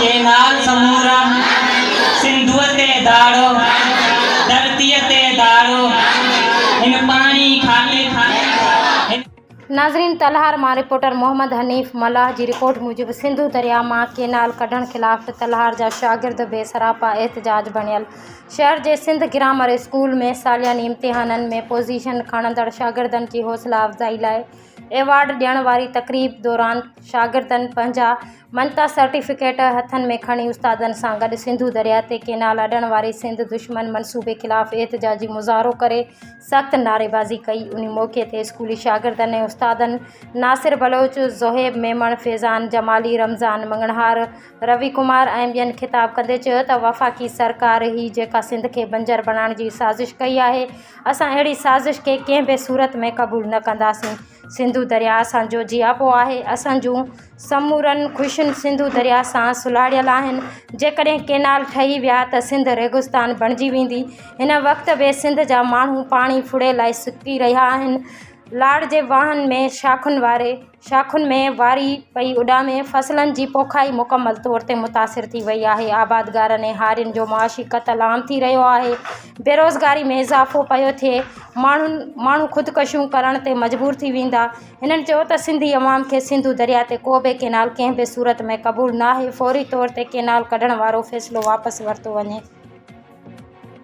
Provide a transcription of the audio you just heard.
Canal سمورا، سنڌوء تي ڌاڙو، ڌرتيء تي ڌاڙو، هن پاڻي کاتي هن. ناظرين تلهار مان رپورٽر محمد حنيف ملاح جي رپورٽ موجب سنڌو درياء مان ڪينال ڪڍڻ خلاف تلهار جا شاگرد بي سراپا احتجاج بڻيل شهر جي سنڌ گرامر اسڪول ۾ سالياني امتحانن ۾ پوزيشن کڻندڙ شاگردن جي حوصلا افزائي لاء ايوارڊ ڏيڻ واري تقريب دوران شاگردن پنهنجا مڃتا سرٽيفڪيٽ هٿن ۾ کڻي استادن سان گڏ سنڌو درياء تي ڪينال اڏڻ واري سنڌ دشمن منصوبي خلاف احتجاجي مظاهرو ڪري سخت نعريبازي ڪئي انهي موقعي تي اسڪولي شاگردن ۽ استادن ناصر بلوچ، زوهيب ميمڻ، فيضان جمالي، رمضان مڱڻهار، روي ڪمار ۽ ٻين خطاب ڪندي چيو ته وفاقي سرڪار هي جيڪا سنڌ کي بنجر بڻائڻ جي سازش ڪئي آهي اسان اهڙي سازش کي ڪنهن به صورت ۾ قبول نه ڪنداسين. سنڌو درياء اسان جو جياپو آهي. اسان جون سمورن خوشين سنڌو درياء سان سلهاڙيل آهن. جيڪڏهن ڪينال ٺهي ويا ته سنڌ ريگستان بڻجي ويندي. هن وقت به سنڌ جا ماڻهو پاڻي ڦڙي لاء سڪي رهيا آهن. لاڙ جي واهن ۾ شاخن واري. شاخن ۾ واري پئي اڏامي، فصلن جي پوکائي مڪمل طور تي متاثر ٿي وئي آهي، آبادگارن ۽ هارين جو معاشي قتل عام ٿي رهيو آهي، بيروزگاري ۾ اضافو پيو ٿئي، ماڻهن ماڻهو خودڪشيون ڪرڻ تي مجبور ٿي ويندا، هنن چيو ته سنڌي عوام کي سنڌو درياء تي ڪو به ڪينال ڪنهن به صورت ۾ قبول ناهي، فوري طور تي ڪينال ڪڍڻ وارو فيصلو واپس ورتو وڃي.